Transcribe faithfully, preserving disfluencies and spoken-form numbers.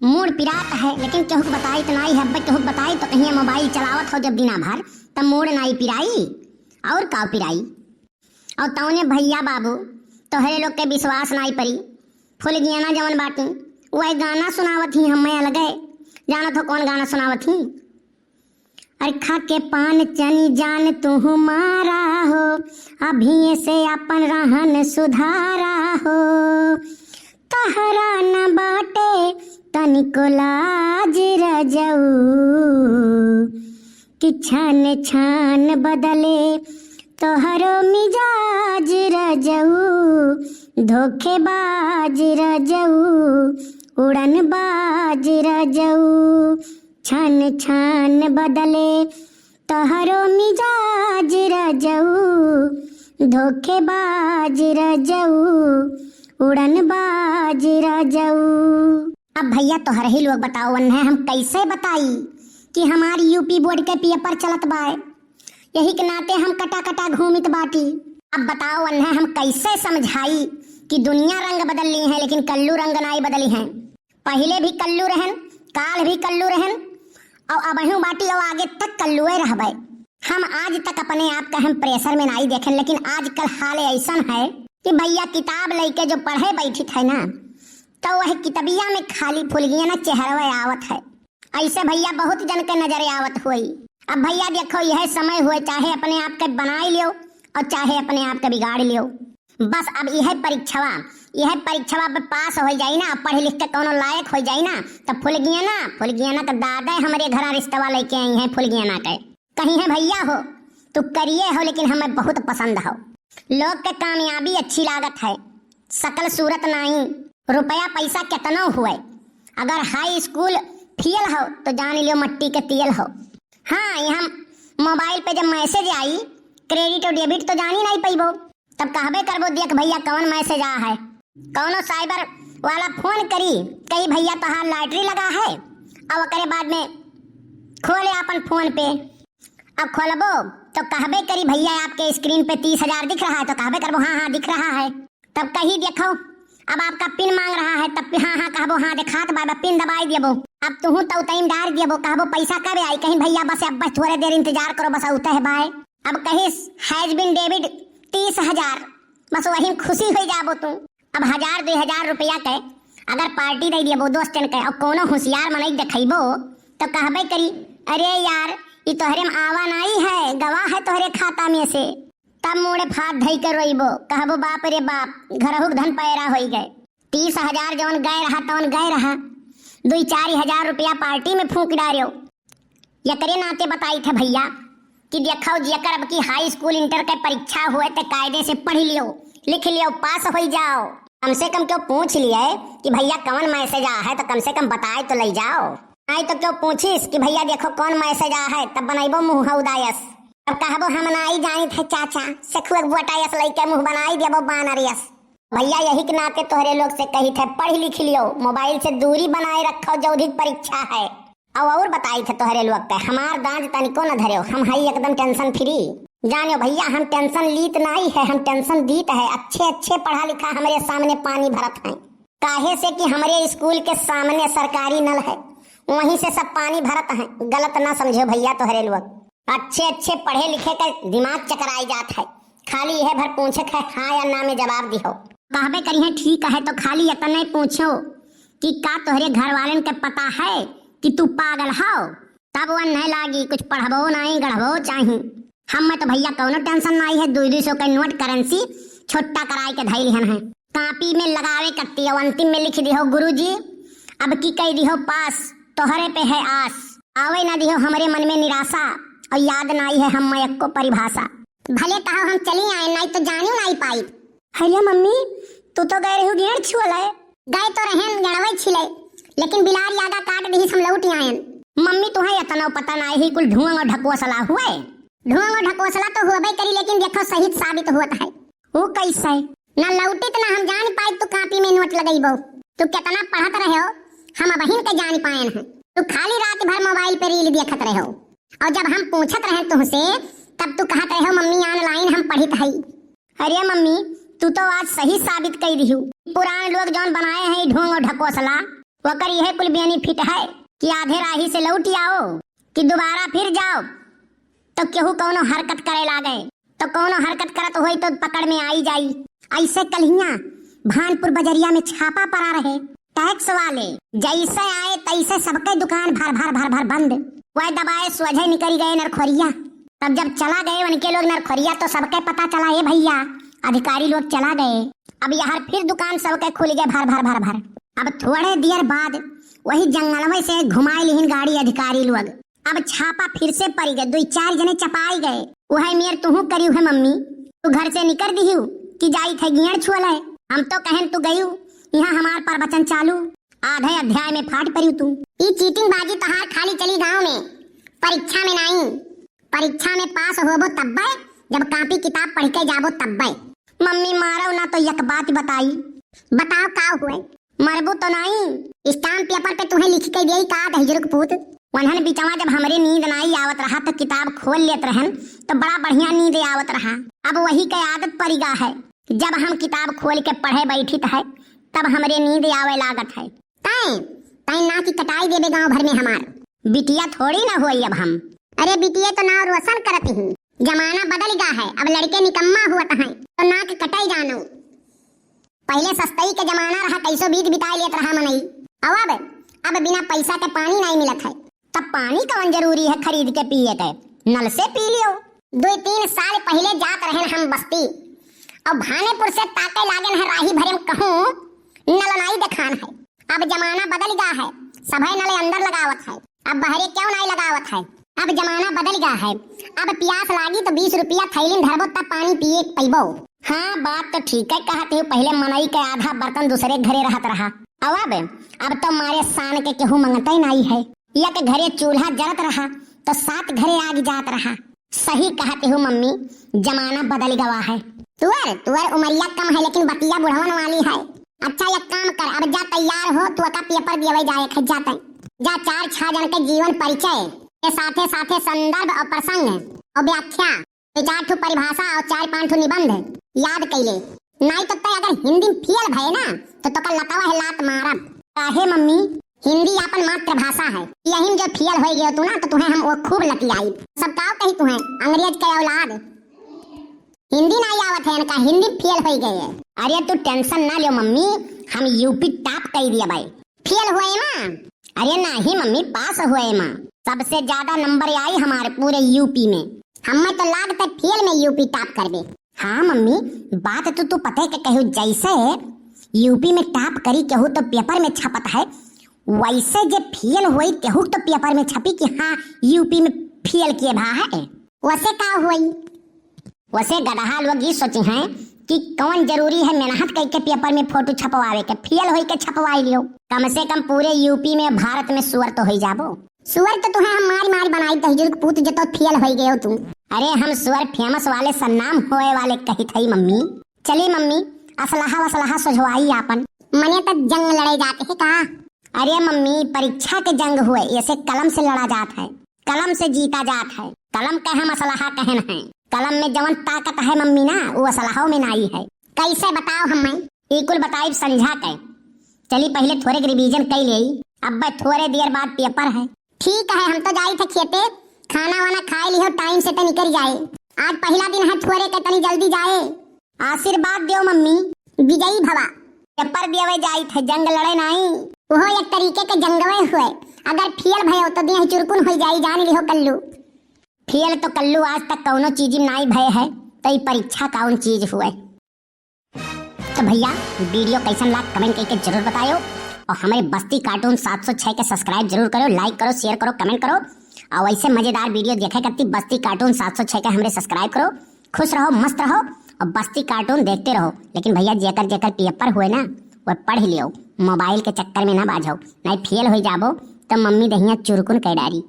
मूड़ पिरात है, लेकिन केहू के बताई त नाई है। अब्बे केहू के बताई तो कहिए मोबाइल चलावत हो जब दिना भर, तब मूड़ नाई पिराई, और का पिराई? और तौने भैया बाबू, तोहरे लोग के विश्वास नाई परी। फुलगियाना जवन बाटी, वह गाना सुनावत ही, हमें अलगे। जानत हो कौन गाना सुनावत ही? अरे खा के पान चनी जान तू मारा हो, अभी से अपन रहन सुधारा हो। तहरा न बाटे तनिको लाज रजऊ, कि छान छान बदले तोहरो मिजाज रजऊ, धोखेबाज रजऊ, उड़नबाज रजऊ। छान छान बदले तोहरो मिजाज रजऊ, धोखेबाज रजऊ, उड़नबाज रजऊ। अब भैया तोहर ही लोग बताओ, वन्हे हम कैसे बताई कि हमारी यूपी बोर्ड के पेपर चलत बाय, यही के नाते हम कटा कटा घूमित बाटी। अब बताओ वन्हे हम कैसे समझाई कि दुनिया रंग बदल ली है, लेकिन कल्लू रंग नाई बदली है। पहिले भी कल्लू रहन, काल भी कल्लू रहन, और अबहू बाटी और आगे तक कल्लुए रहबे। हम आज तक अपने आप का हम प्रेशर में नाई देखेन, लेकिन आजकल हाल ऐसन है कि भैया किताब लेके जो पढ़े बैठित है ना, तो वह कितबिया में खाली फुलगियाना चेहरवे आवत है। ऐसे भैया बहुत जन के नजरे आवत होई। अब भैया देखो, यह समय हुए, चाहे अपने आप के बनाई लियो और चाहे अपने आप के बिगाड़ लियो। बस अब यह परीक्षवा, यह परीक्षवा पे पास हो जाई ना, पढ़ लिख के कौनो लायक हो जाई ना, तो फुलगियाना, फुलगियाना के दादा हमरे घरा रिश्तवा लेके आई हैं फुलगियाना के। कही है भैया हो, तू करिए हो, लेकिन हमें बहुत पसंद हो। लोग के कामयाबी अच्छी लागत है, शकल सूरत नाई, रुपया पैसा केतनो हुए, अगर हाई स्कूल फेल हो तो जान लियो मट्टी के तेल हो। हाँ, यहाँ मोबाइल पे जब मैसेज आई, क्रेडिट और डेबिट, तो जानी नाई पैबो। तब कहबे करबो, देख भैया कौन मैसेज आ है। कौनो साइबर वाला फोन करी, कही भैया तोहार लॉटरी लगा है, और ओकरे बाद में खोले अपन फोन पे। अब खोलबो तो कहबे करी, भैया आपके स्क्रीन पे तीस हजार दिख रहा है, तो कहबे करबो हाँ हाँ दिख रहा है। तब कही देखो, अब आपका पिन मांग रहा है, तब हाँ हाँ कहबो हाँ देखात बा, पिन दबाई देबो। अब तुहू तो उतई में डार देबो, कहबो पैसा कब आई, कहीं भैया बस अब बस थोड़े देर इंतजार करो, बस उते है बाय। अब कहिस has been debit तीस हजार, बस वही में खुशी हो जाबो तू। अब हजार दुई हजार रुपया के अगर पार्टी दे देबो दोस्तन के और कोनो होशियार मनई देखैबो तो कहबे करी, अरे यार, ई तोहरे में आवा नाई है, गवा है तोहरे खाता में से। तब मूड़े फात धई के रोइबो, कहबो बाप रे बाप, घरहू के धन पैरा होई गए। तीस हजार जौन गए रहा तौन गए रहा, दुई चार हजार रुपया पार्टी में फूंक डार्यो। एकरे नाते बताई थे भैया कि देखो, जेकर अब की हाई स्कूल इंटर के परीक्षा हुए ते कायदे से पढ़ लियो, लिख लियो, पास हो जाओ। कम से कम क्यों पूछ लिए कि भैया कौन मैसेज आ है, तो कम से कम बताए तो ले जाओ। आई तो क्यों पूछिस कि भैया देखो कौन मैसेज आ है, तब बनैबो मुँह उदायस। अब कहबो हम नाई जानी थे चाचा, सेखुआ के बोटा यस लइके मुँह बनाई देबो बानर यस। भैया यही के नाते तोहरे लोग से कही थे, पढ़ लिख लियो, मोबाइल से दूरी बनाए रखो, जौधिक परीक्षा है। अब और बताई थे तोहरे लोग के, हमार दांज तनिको न धर्यो, हम हई एकदम टेंशन फ्री। जानियो भैया, हम टेंशन लीत नाई है, हम टेंशन दीत है। अच्छे अच्छे पढ़ा लिखा हमरे सामने पानी भरत हैं, काहे से कि हमरे स्कूल के सामने सरकारी नल है, वहीं से सब पानी भरत हैं। गलत ना समझो भैया तोहरे लोग, अच्छे अच्छे पढ़े लिखे के दिमाग चकराई जात है, खाली यह भर पूछे के हाँ या ना में जवाब दिहो। कहबे करिहे ठीक है, तो खाली इतने पूछो कि का तोहरे घर वालन के पता है कि तू पागल हो? तब वन्हे लागी, कुछ पढ़बो नाई, गढ़बो चाही। हम में तो भैया कौनो टेंशन नाई है, दुई दुई सौ के नोट करेंसी छोटा कराई के धई लिहन है। कापी में लगावे कत्ती और अंतिम में लिख दिहो, गुरुजी, अब की कई दिहो पास, तोहरे पे है आस। आवे ना दिहो हमरे मन में निराशा, और याद नाई है हम में एको परिभाषा। भले कहो हम चली आए, नाई तो जानियो नाई पाई। हरिया मम्मी, तू तो गए रहू गेड़ छुअले। गए तो रहेन गेड़वे छिले, लेकिन बिलार यागा काट दिहिस, हम लौट आयन। मम्मी, तुहे इतना पता ना ही कुल ढुआंग और ढकोसला हुए। ढुआंग और ढकोसला तो हुअबे करी, लेकिन देखो सही साबित हुअत है। वो कैसे? ना लौटित ना हम जान पाई तू कापी में नोट लगइबो। तू कितना पढ़त रहे हो, हम अबहिन के जान पायन है। तू खाली रात भर मोबाइल पे रील देखत रहे हो, और जब हम पूछत रहे तुमसे तब तू कहत रहे हो मम्मी ऑनलाइन हम पढ़ित हई। अरे मम्मी, तू तो आज सही साबित कई दिहू। पुरान लोग जौन बनाए हैं ढोंग और ढकोसला, ओकर इहे कुल benefit है कि आधे राही से लौटि आओ कि दुबारा फिर जाओ तो केहू कौनो हरकत करे लागे, तो कौनो हरकत करत होई तो पकड़ में आई जाई। ऐसे कल्हियां भानपुर बजरिया में छापा पड़ा रहे, tax वाले जैसे आए तैसे सबके दुकान भर भर भर भर बंद। वह दबाए सोझे निकल गए नरखोरिया। तब जब चला गए उनके लोग नरखोरिया तो सबके पता चला, ए भैया, अधिकारी लोग चला गए। अब यार फिर दुकान सबके खुल गए भर भर भर भर। अब थोड़े देर बाद वही जंगलवे से घुमाए लिहिन गाड़ी अधिकारी लोग। अब छापा फिर से पड़ी गए, दुई चार जने चपाई गए। वह मेर तुहू करिउ है मम्मी, तू घर से निकर दिहिउ कि जाई थे गियड़ छुअल है। हम तो कहन तू गयू, यहाँ हमार प्रवचन चालू, आधे अध्याय में फाट परिउ तू। ई चीटिंग बाजी तोहार खाली चली गांव में, परीक्षा में नाई। परीक्षा में पास होबो तब्बे, जब कापी किताब पढ़ के जाबो तब्बे। मम्मी मारव ना तो एक बात बताई। बताओ का हुए? मरबू तो नाई? स्टाम्प पेपर पे तुहे लिख के देई का दहिजरुक पूत? वन्हन बिचवा जब हमरे नींद नाई आवत रहा तो किताब खोल लेत रहन तो बड़ा बढ़िया नींद आवत रहा। अब वही के आदत परिगा है, जब हम किताब खोल के पढ़े बैठित है तब हमरे नींद आवे लागत है। तैं, तैं ना कि कटाई देबे गांव भर में हमार। बिटिया थोड़ी ना होई अब हम। अरे बिटिया तो नाव रोशन करत ही, जमाना बदल गा है, अब लड़के निकम्मा हुअत हैं तो नाक कटाई जानो। पहिले सस्तई के जमाना रहा, कैसो बीत बिताए लेत रहा मनई। अब, अब, अब बिना पैसा के पानी नाई मिलत है। तब पानी कौन जरूरी है खरीद के पिए के, नल से पी लियो। दुई तीन साल पहिले जात रहन हम बस्ती, और भानेपुर से ताके लागन है राही भरे में कहूँ नल नाई देखान है। अब जमाना बदल गा है, सभे नल अंदर लगावत है, अब बहरे क्यों नाई लगावत है? अब जमाना बदल गा है, अब पियास लागी तो बीस रुपया थैली में धरबो तब पानी पिए के पइबो। हाँ, बात तो ठीक है कहत हो, पहिले मनई के आधा बर्तन दूसरे के घरे रहत रहा, और अब, अब तो मारे सान के केहू मंगते नाई है। एक घरे चूल्हा जलत रहा तो सात घरे आग जात रहा। सही कहत हो मम्मी, जमाना बदल गवा है। तुअर, तुअर उमरिया कम है लेकिन बतिया बुढ़वन वाली है। अच्छा एक काम कर, अब जा तैयार हो, तू का पेपर देवे जाए के जाते। जा चार छह जन के जीवन परिचय के साथे साथे संदर्भ और प्रसंग और व्याख्या, दो चार ठो परिभाषा और चार पांच ठो निबंध याद कैले। नाई तो तय अगर हिंदी में फेल भए ना तो तोका लतवा है लात मारब। काहे मम्मी? हिंदी आपन मातृभाषा है, यही में जो फेल हो गयो तू ना तो तुहे हम वो खूब लतियाई। सब काव कही तुहे अंग्रेज के औलाद। हिंदी नाई आवत है इनका, हिंदी फेल हो गए है। अरे तू tension ना लियो मम्मी, हम यूपी top कर दिया भाई। फेल हुए माँ? अरे नहीं मम्मी, पास हुए माँ, सबसे ज्यादा नंबर आई हमारे पूरे यूपी में। हमें तो लागत है फेल में यूपी top करबे। हाँ मम्मी, बात तो तू पते के कहू, जैसे यूपी में top करी केहू तो पेपर में छपत है, वैसे जे फेल होई केहू तो पेपर में छपी कि हाँ यूपी में फेल किए भा है। वैसे का होई? वैसे गदहा लोग ई सोची हैं कि कौन जरूरी है मेहनत करके पेपर में फोटो छपवावे के, फेल होई के छपवाई लियो। कम से कम पूरे यूपी में, भारत में सुअर तो होई जाबो। सुअर तो तुहे हम मारी मारी बनाई दहिजरुक पूत जो तो फेल होई गयो तू। अरे हम सुअर famous वाले सन्नाम होए वाले कही थई मम्मी। चली मम्मी, असलहा वसलहा सजवाई आपन। मने तो जंग लड़े जाते है का? अरे मम्मी, परीक्षा के जंग हुए, ऐसे कलम से लड़ा जात है, कलम से जीता जात है। कलम के हम असलहा कहन है, कलम में जवन ताकत है मम्मी ना, वो असलहाओं में नाई है। कैसे बताओ हमें? ई कुल बताइब संझा के। चली पहिले थोड़े के revision कई लेई, अब थोड़े देर बाद पेपर है। ठीक है, हम तो जाई थे खेते, खाना वाना खाए लिहो, time से तो निकल जाए। आज पहला दिन है थोड़े के, तनी जल्दी जाए। आशीर्वाद दियो मम्मी। विजयी भवा। पेपर देवे जाई थे, जंग लड़े नाई। वो एक तरीके के जंगवे हुए, अगर फेल भयो तो देह चुरकुन हो जाई, जान लिहो कल्लू। फेल तो कल्लू आज तक कौनो चीज में नाई भय है, तो ई परीक्षा कौन चीज हुए? तो भैया, video कैसन लाग comment करके जरूर बतायो, और हमारे बस्ती cartoon सात सौ छह के subscribe जरूर करो, like करो, share करो, comment करो, और ऐसे मजेदार video देखे करती बस्ती cartoon सात सौ छह के हमरे subscribe करो। खुश रहो, मस्त रहो और बस्ती cartoon देखते रहो। लेकिन भैया, जेकर जेकर पेपर हुए ना, वो पढ़ लियो, mobile के चक्कर में ना बाझो, नहीं फेल हो जाबो तो मम्मी दहिया चुरकुन कह डारी।